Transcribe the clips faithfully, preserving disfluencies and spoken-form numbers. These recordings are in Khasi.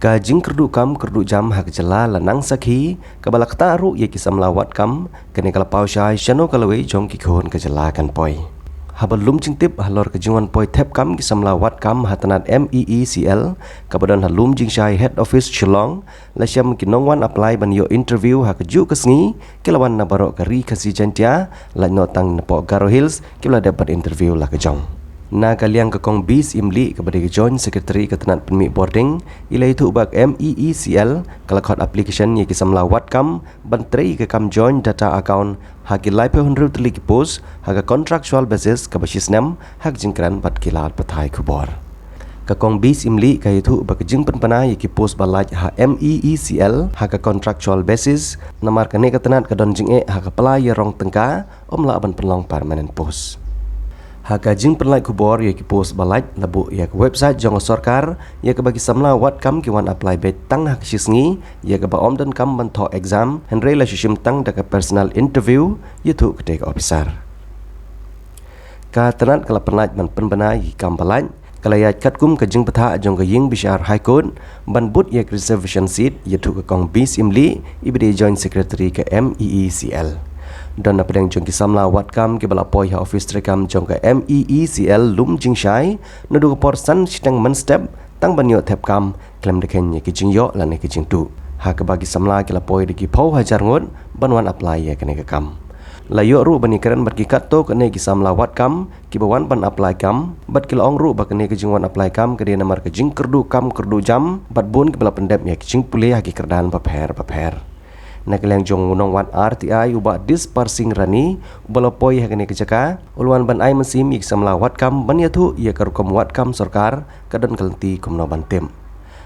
Ka jingkyrduh kam kyrduh jam ha ka jylla la nang sakhi, kaba la ktah ruh ïa ki samla wad kam, kane ka la paw shai shano ka lawei jong ki khun ka jylla kan poi. Haba lum jingtip halor ka jingwan poi thep kam ki samla wad kam ha tnat M E E C L, kaba don ha Lumjingshai Head Office Shillong, la shem ki nongwan apply ban ïoh interview ha kajuh ka sngi, ki la wan na baroh ka Ri Khasi Jaiñtia, lait noh tang napoh Garo Hills, kiba la dep ban interview la ka jong. Na ka liang ka Kong Bee Syiemlieh kaba dei ka Joint Secretary ka tnat pynmih bording, i la ïathuh ba ka M E E C L ka la khot application ïa ki samla wad kam ban trei ïa ka kam joint data account ha ki laiphew hynriew tylli ki post ha ka contractual basis kaba shisnem ha ka jingkren bad ki lad pathai khubor. Ka Kong Bee Syiemlieh ka ïathuh ba ka jingpynbna ïa ki post ba lait ha M E E C L ha ka contractual basis, namar kane ka tnat ka don jingeh ha ka pla ïarong tyngka, ym lah ban pynlong permanent post. Ha ka jingpynlait khubor ïa ki post ba lait, la buh ïa ka website jong ka sorkar ïa kaba ki samla wad kam ki wan apply beit tang ha ka shi sngi, ïa kaba ym donkam ban thoh exam, hynrei la shu shim tang da ka personal interview, ïathuh katei ka ophisar. Ka tnat ka la pynlait ban pynbna ïa ki kam ba lait, ka la ïaid katkum ka jingbthah jong ka ïing bishar High Court ban bud ïa ka reservation seat, ïathuh ka Kong Bee Syiemlieh, iba dei Joint Secretary ka M E E C L. Don na pdeng jong ki samla wad kam kiba la poi ha office treikam jong ka M E E C L Lumjingshai, naduh ka por san shiteng mynstep, tang ban ïoh thep kam, khlem da kheiñ ïa ki jingïoh lane ki jingtuh. Ha kaba ki samla ki la poi da ki phew hajar ngut ban wan apply ïa kane ka kam. La ïoh ruh ban ïakren bad ki katto katne ki samla wad kam kiba wan ban apply kam, bad ki la ong ruh ba kane ka jingwan apply kam ka dei namar ka jingkyrduh kam kyrduh jam, bad bun kiba la pyndep ïa ki jingpule ha ki kyrdan bapher bapher. Na ka liang jong u nongwad R T I u Bah Dispar Singh Rani, uba la poi ha kane ka jaka, u la wan ban ai mynsiem ïa ki samla wad kam ban ïathuh ïa ka rukom wad kam sorkar, ka don ka lynti kumno ban tip.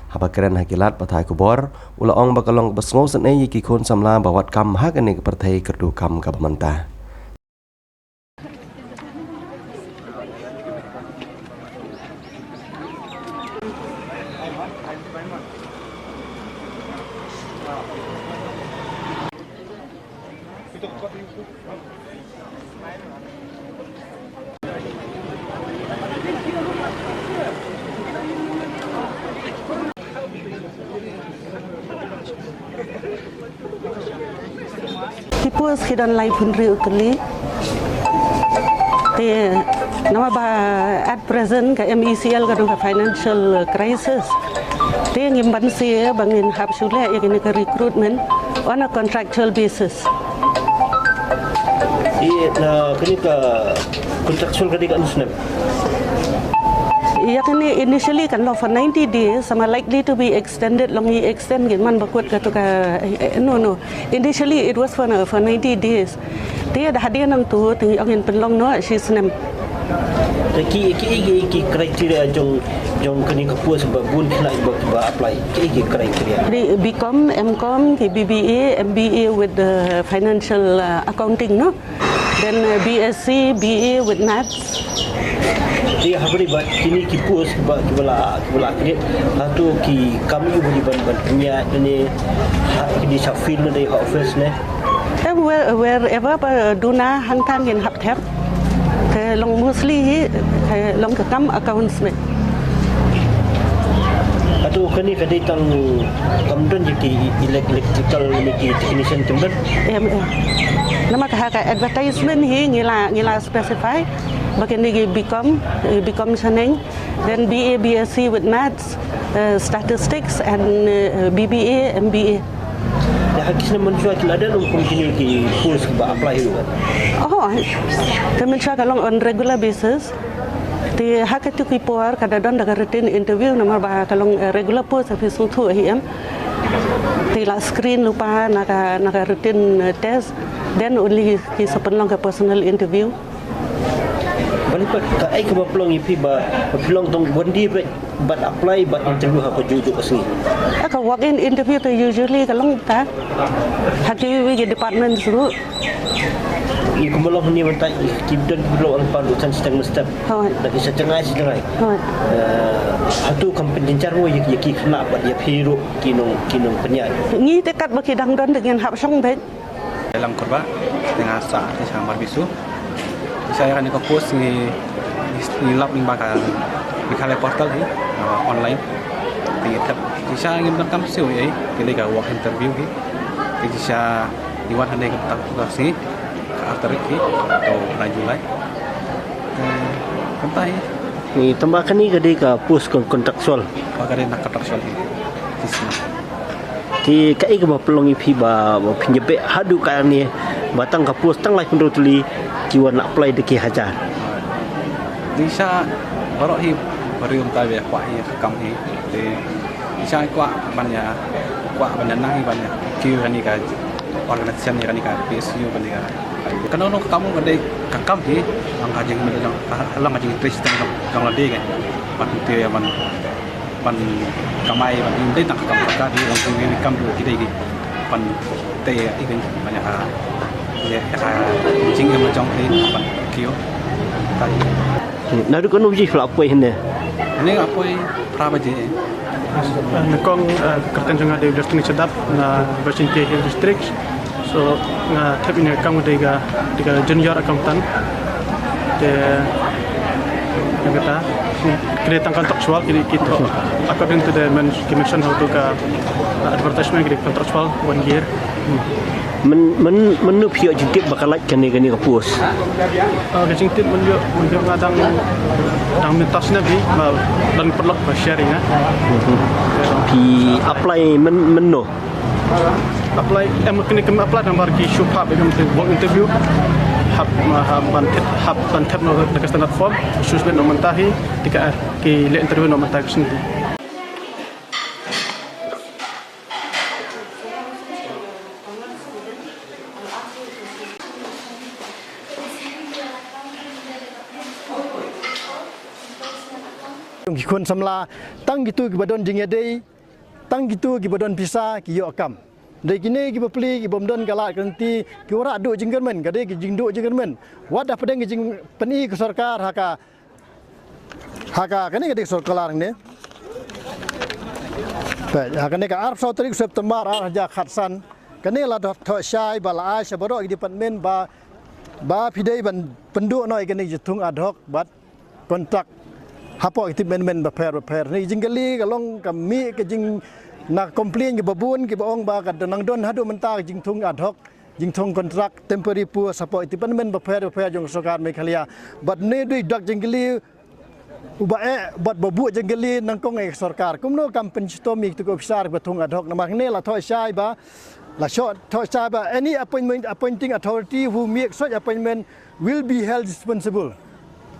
Haba kren ha ki lad pathai khubor, u la ong ba ka long kaba sngewsynei ïa ki khun samla ba wad kam ha kane ka pyrthei kyrduh kam kaba mynta. Ki post ki don laiphew hynriew tylli. Te namar ba at present ka M E C L ka don ka financial crisis. Te ngim banse ba ngin hap shu leh ïa kane ka recruitment on a contractual basis. Ïa, na kane ka contractual ka dei katno snem? Ïa kane initially kan long for ninety days, some are likely to be extended, long i extend ngin man ba kut kato ka, eh, eh, no, no. Initially it was for, for ninety days. Te da hadien nangto te ngi ong ngin pynlong noh shi snem. Te ki, ki, ki, ki criteria jong, jong kane ka post ba bun khynnah ba, ba apply. Ki, ki criteria. Ki B Com, M Com, ki B B A, M B A with the financial, uh, accounting, no? Then, uh, B S C, B A with maths. Te ha kane ba kine ki post ba kiba la, kiba la create, hato ki kam ïa u ban, ban pynïaid ne ha kine sha field ne ha office ne? Eh, where, wherever ba duna hangta ngin hap thep. Ka long mostly hi, ka long ka kam accounts ne. Hato kane ka dei tang kam don ïa ki elec-, electrical ne ki technician kim don? Em, em. Namar ka ha ka advertisement hi ngi la, ngi la specify ba kane ki B Com, eh, B Com shaneng, then B A, B S C with maths, eh, statistics and, eh, B B A, M B A. Te ha ki snem mynshuwa ki la don kum kine ki post ba apply ruh? Oh, te mynshuwa ka long on regular basis. Te ha katu ki por ka da don da ka written interview namar ba ka long, eh, regular post ha phi sngewthuh hi em. Te la screen lypa na ka, na ka written, eh, test. Then only ki sa pynlong ka personal interview. Balei pat kaei kaba pynlong ïa phi ba, ba phi long tang wan die bad, bad apply bad interview ha kajuh juh ka sngi? Ha ka walk in interview te usually ka long ta ha kiwei ki departments ruh. Ïa kumba long hangne mynta ki don ki long pan ruh san shiteng mynstep. Hooid. Da ki sa jngai sa jngai. Hooid. Eh, hato kam pynjynjar mo ïa, ïa ki khynnah bad ïa phi ruh ki nong, ki nongpynïaid? Ngi te katba ki dang don te ngin hap shong beit. Lang Kurba, te nga sah, te sah Marbisu. Te sah ïa kane ka post ngi, ngi lap lyngba ka Meghalaya portal hi, uh, online. Ngi thep, shisha ngim donkam siew ei, ki dei ka walk interview hi. Ki shisha ngi wan hangne ka ta ka sngi, ka ar tarik hi, ka u bnai July. Eh, kumta hi. Ni tang ba kane ka dei ka post kon-, contractual. Ba ka dei na contractual hi. Shisha. Te kaei kaba pynlong ïa phi ba, ba phin ïa beh haduh katne ba tang ka post tang laiphew hynriew tylli ki wan apply da ki hajar. Te shisha baroh hi, baroh ym ta beh kwah ïa ka kam hi. Te shisha kwah ban ïa, kwah ban ïa nang hi ban ïa kiew kane ka organization ïa kane ka P S U kane ka. Kano kano ka kam ka dei ka kam hi, lang ka jingmut lang, lang ka jingtrei jong, jong lade ka. Ban kiew ïa ban ban kamai, ban im dei tang ka kam ka dei, ban kiew ïa kam ruh ki dei ki. Ban tei ïa i dei ban ïa ha, ïa ha jingim jong ki ban kiew. Ka dei. Naduh katno baje phi la poi hangne? Hangne nga poi phra baje. Nyngkong, eh, ka kyrteng jong nga dei Destiny Shadap na West Jaintia Hills District. So nga thep ïa kane ka kam dei ka, dei ka junior accountant. Te ïa kata, kine tang contractual, kine ki to, according to the men-, ki mention ha kato ka advertisement, kine contractual one year. Myn, myn, mynno phi ïoh jingtip ba ka lait kane, kane ka post? Ah, ka jingtip mynno, mynno nga dang, dang mynta sngewbha ba dang paralok ba sharing, eh. Phi apply myn, mynno? Apply, em, kine kem apply namar ki shu phah ba kem te walk interview. Hap, hap ban thep, hap ban thep noh da ka standard form. Shu sbet noh mynta hi, te ka, ki leh interview noh mynta ka sngi. Ki khun samla, tang kito kiba don jingïadei, tang kito kiba don pisa ki ïoh kam. Dei kine ki bapli ki bym don ka lad ka lynti ki wanrah duh jingkyrmen, ka dei ki jingduh jingkyrmen. Wat hapdeng ki jingpyni ka sorkar ha ka, ha ka, kane ka dei ka sorkar hangne. Peit, ha kane ka arphew saw tarik September ar hajar khatsan. Kane la thoh shai ba la ai sha baroh ki department ba, ba phi dei ban pynduh noh ïa kane ka jingthung ad hoc bad kontrak hapoh ki department bapher bapher. Kane ka jingkylli ka long ka mih ka jing na complain kiba bun kiba ong ba ka nang don haduh mynta ka jingthung ad hoc, jingthung kontrak, temporary post hapoh ki department bapher bapher jong ka sorkar Meghalaya. Bad kane dei dak jingkylli uba eh bad ba buh jingkylli nyngkong ïa ka sorkar. Kumno kam pynshitom ïa kito ki officer ba thung ad hoc, namar kane la thoh shai ba, la thoh shai ba any appointment, appointing authority who make such appointment will be held responsible.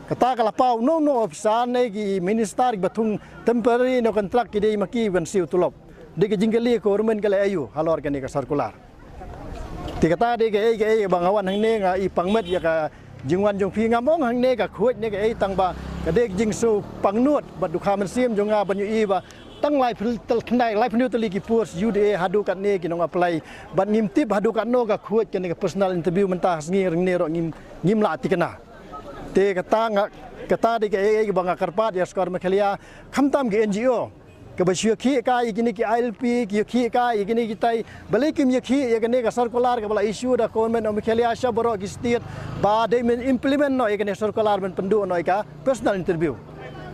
Kata ka la paw uno uno u officer ne ki minister kiba thung temporary ne kontrak ki dei ma ki ban siew tulop. Dei ka jingkylli ka government ka leh aïu halor kane ka circular. Te kata dei kaei kaei ba nga wan hangne nga i pangmet ïa ka jingwan jong phi, ngam ong hangne ka khuid ne kaei tang ba ka dei ka jingsngewpangnud bad dukha mynsiem jong nga ban ïohi ba tang laiphew, khyndai, laiphew hynriew tylli ki post U D A haduh katne ki nong apply. Bad ngim tip haduh katno ka khuid kane ka personal interview mynta ha sngi, hangne ruh ngim, ngim lah tikna. Te kata nga, kata dei kaei kaei ba nga kyrpad ïa sorkar Meghalaya, khamtam ki N G O kiba shu ïakhih kai ïa kine ki I L P, ki ïakhih kai ïa kine kitai, balei kim ïakhih ïa kane ka circular kaba la issue da Government of Meghalaya sha baroh ki state ba dei ban implement noh ïa kane ka circular ban pynduh noh ïa ka personal interview.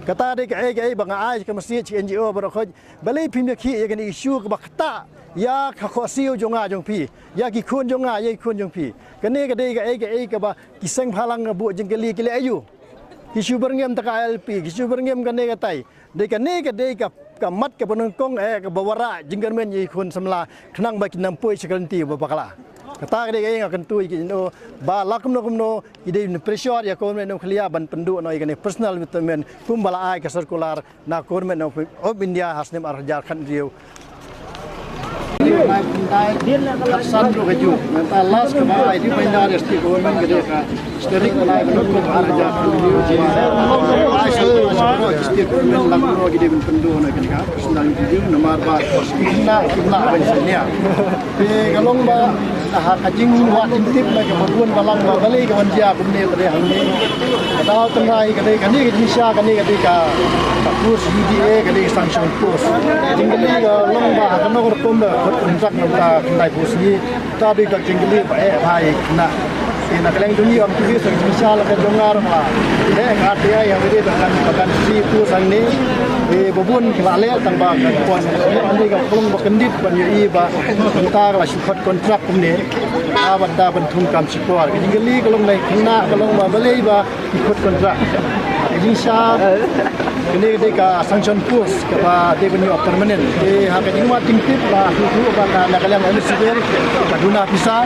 Kata dei kaei kaei ba nga ai ka message ki N G O baroh khoit, balei phim ïakhih ïa kane ka issue kaba ktah ïa ka khohsiew jong nga jong phi, ïa ki khun jong nga, ïa ki khun jong phi. Kane ka dei kaei kaei kaba ki seng bhalang ka buh jingkylli ki leh aïu. Ki shu byrngem da ka I L P, ki shu byrngem kane katai. Dei kane ka dei ka, ka mat kaba nyngkong eh kaba wanrah jingkyrmen ïa ki khun samla khnang ba kin ym poi sha ka lynti ba bakla. Kata ka dei kaei nga kyntu ïa ki N G O ba la kumno kumno ki dei ban pressure ïa ka Government of Meghalaya ban pynduh noh ïa kane personal interview kumba la ai ka circular na Government of, of India ha snem ar hajar khathynriew. Khatsan ruh ka juh. Mynta last kaba ai dei mynta da state government ka dei ka tarik ba lai ba nyngkong ar hajar khathynriew. Ai sa, ai sa baroh state government lang baroh ki dei ban pynduh noh ïa kane ka personal interview namar ba ki khynnah kim lah ban sngewthuh. Te ka long ba ha ka jingwad jingtip na kaba bun balang ba balei ka wan jia kumne lade hangne. Ka daw tynrai ka dei kane ka jingshisha kane ka dei ka, ka post U D A ka dei ka sanction post. Jingkylli ka long ba ha kano ka rukom ba kot kontrak na ka khyndai post ngi. Ta dei ka jingkylli ba eh bha ïa khynnah. Te na ka liang jong ngi ym tip ïa ka jingshisha la ka jong nga ruh ba leh ka R T I ha ka dei ba kan, ba kan free post hangne. Te Ba bun ki la leh tang ba ka pon. Ani ka pung ba kyndit ban ïohi ba mynta ka la shu khot kontrak kumne. Ka ban da ban thung kam shipor. Ka jingkylli ka long ba khynnah ka long ba balei ba ki khot kontrak. Ka jingshisha kane ka dei ka sanction post kaba dei ban ïoh permanent. Te ha ka jingwad jingtip ba hu hu ba ka na ka liang M S C L ka duna pisa.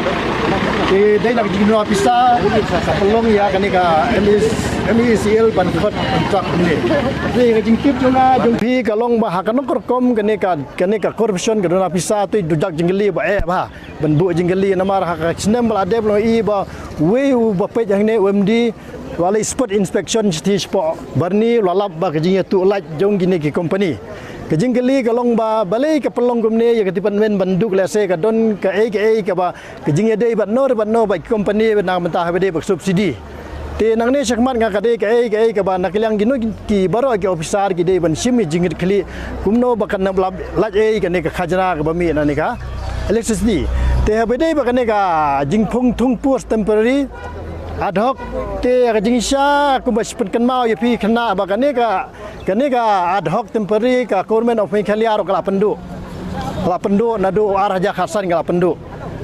Te dei na ka jingduna pisa ka pynlong ïa kane ka M S M E C L ban khot kontrak kumne. Te ka jingtip jong nga jong phi ka long ba ha kano ka rukom kane ka kane ka corruption ka duna pisa te dujak jingkylli ba eh ba ban buh jingkylli namar ha ka snem ba la dep long i ba wei u ba peit hangne u M D wa lei spot inspection siti spot barni la lap ba ka jingïathuh lait jong kine ki company. Ka jingkylli ka long ba balei ka pynlong kumne ïa ka department ban duk lehse ka don kaei kaei kaba ka jingïadei bad no re bad no bad ki company bad na mynta ha ba dei bad subsidy. Te nangne shakhmat nga ka dei kaei kaei kaba na ka liang kino ki baroh ki officer ki dei ban shim ïa jingkitkhlieh kumno ba kan nang lap lait ei kane ka khajna kaba mih na ne ka electricity. Te ha ba dei ba kane ka jingphung thung post temporary ad hoc te ka jingshisha kumba shu pynkynmaw ïa phi khynnah ba kane ka kane ka ad hoc temporary ka Government of Meghalaya ruh ka la pynduh. Ka la pynduh naduh ar hajar khatsan ka la pynduh.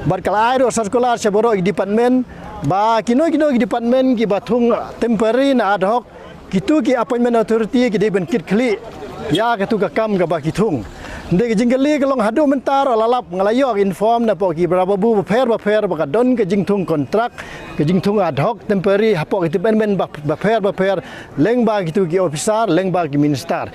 Bad ka la ai ruh circular sha baroh ki department ba kino kino ki department kiba thung temporary ne ad hoc kitu ki appointment authority ki dei ban kitkhlieh ïa katu ka kam kaba ki thung. Hynrei ka jingkylli ka long haduh mynta ruh la lap nga la ïoh inform na pok ki para babu bapher bapher ba ka don ka jingthung kontrak ka jingthung ad hoc temporary hapoh ki department bapher bapher lyngba kitu ki officer lyngba ki minister.